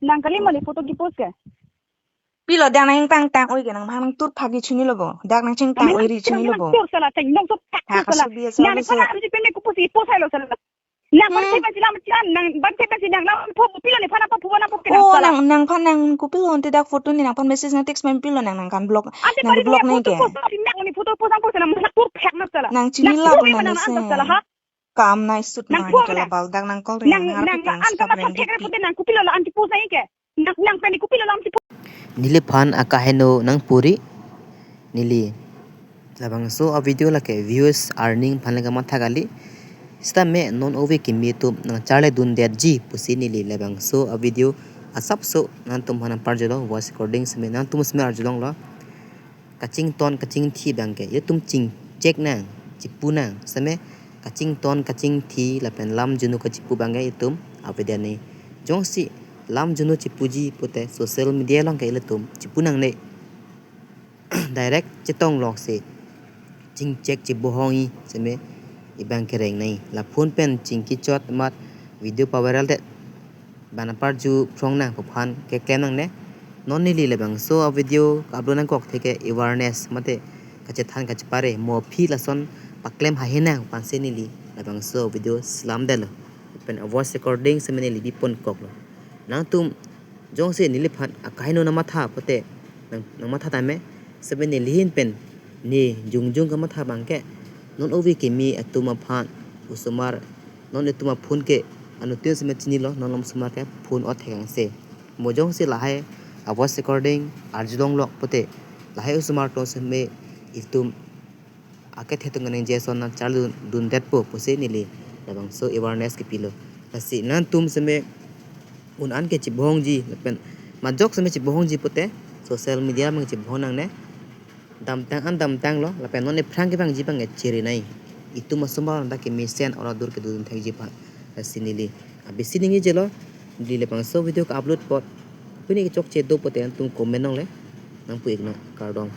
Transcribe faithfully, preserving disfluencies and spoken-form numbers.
Nang kali mali photo kipost ke. Pilo dak nangtang tang oi ke nangphan nangtur phak-i chinilo bo. Dak nangchingtang oi ri chinilo bo. Nangtur sala cheng nong so phak. Ha, sala. Kasu biasa nang biasa. Phan nang si pen me kupost i post hai lo sala. Nang ban Hmm. Nang ban si nang pho pilo nephan apa pho na pho ke nang Oh, sala. Nang, nangphan nang kopilo ante dak photo ni nangphan message nang text pen pilo nang nangkan block. Ante nang pari block nang nang ke. Photo post, nang ni photo post nang post nang nang tur phak na sala. Nang chini nang la pho tu me nang nang sala ha. Kam nai sut nang nang pho kala na. Bal dak nang call ring nang nang nang nang an kam nang phek re pute nang kopilo la an kipost nang ke. Nang nang pen kopilo la an kipost. Neliphan akaheno nangpuri neli. Labangso a video lake views earning aphan le kamatha kali. Sitame non ove kimi atum nangcharli dundetji pusi neli labangso a video asapso nangtumphan nangparjolo voice recording seme nangtum seme arjulonglo. Kachington kachingthi abangke itum chingchek nang, chipu nang, seme kachington kachingthi lapen lam junu kachipu abangke itum avedet ne. Jongsi lam junu chipuji pute social media along ke ilitum chipu nangne. Direct chetong lok si chingchek chibohong-i seme abangke reng nai. La phone pen chingki chot mat video pa-viral det. Ban aparju phrong nang pu aphan keklem nangne. Non neli labangso a video ka-upload nangkok theke awareness mate kachethan kachepare mo aphi lason paklem hahe nang pu aphansi neli labangso a video selam detlo. Pen a voice recording seme neli bipon koklo. Nangtum jongsi neliphan akaheno nangmatha pute nang, nangmatha tame seme neli ahin pen ne jongjong kamatha abangke non ove kimi atum aphan osomar non itum a phone ke anuttin seme chinilo non osomar ke phone o thekangse. Mo jongsi lahai a voice recording arjulonglok pute lahai osomar atum seme itum akethe atum kaningje ason nangcharli dun, dundetpo pusi neli labangso awareness kipilo. Lasi nangtum seme un an ke chibohongji lapen majok seme chibohongji pute social media abang chibohong nangne. Damtang an damtanglo lapen non ephrang kevangji abang echere nai. Itum asomar anta kemesen ora dur kedun thekji aphan. Lasi neli abisi ningjelo, neli labangso video ka-upload apot pini kechokche do pute nangtum comment nangle. Nangpu-ik nang, kardom.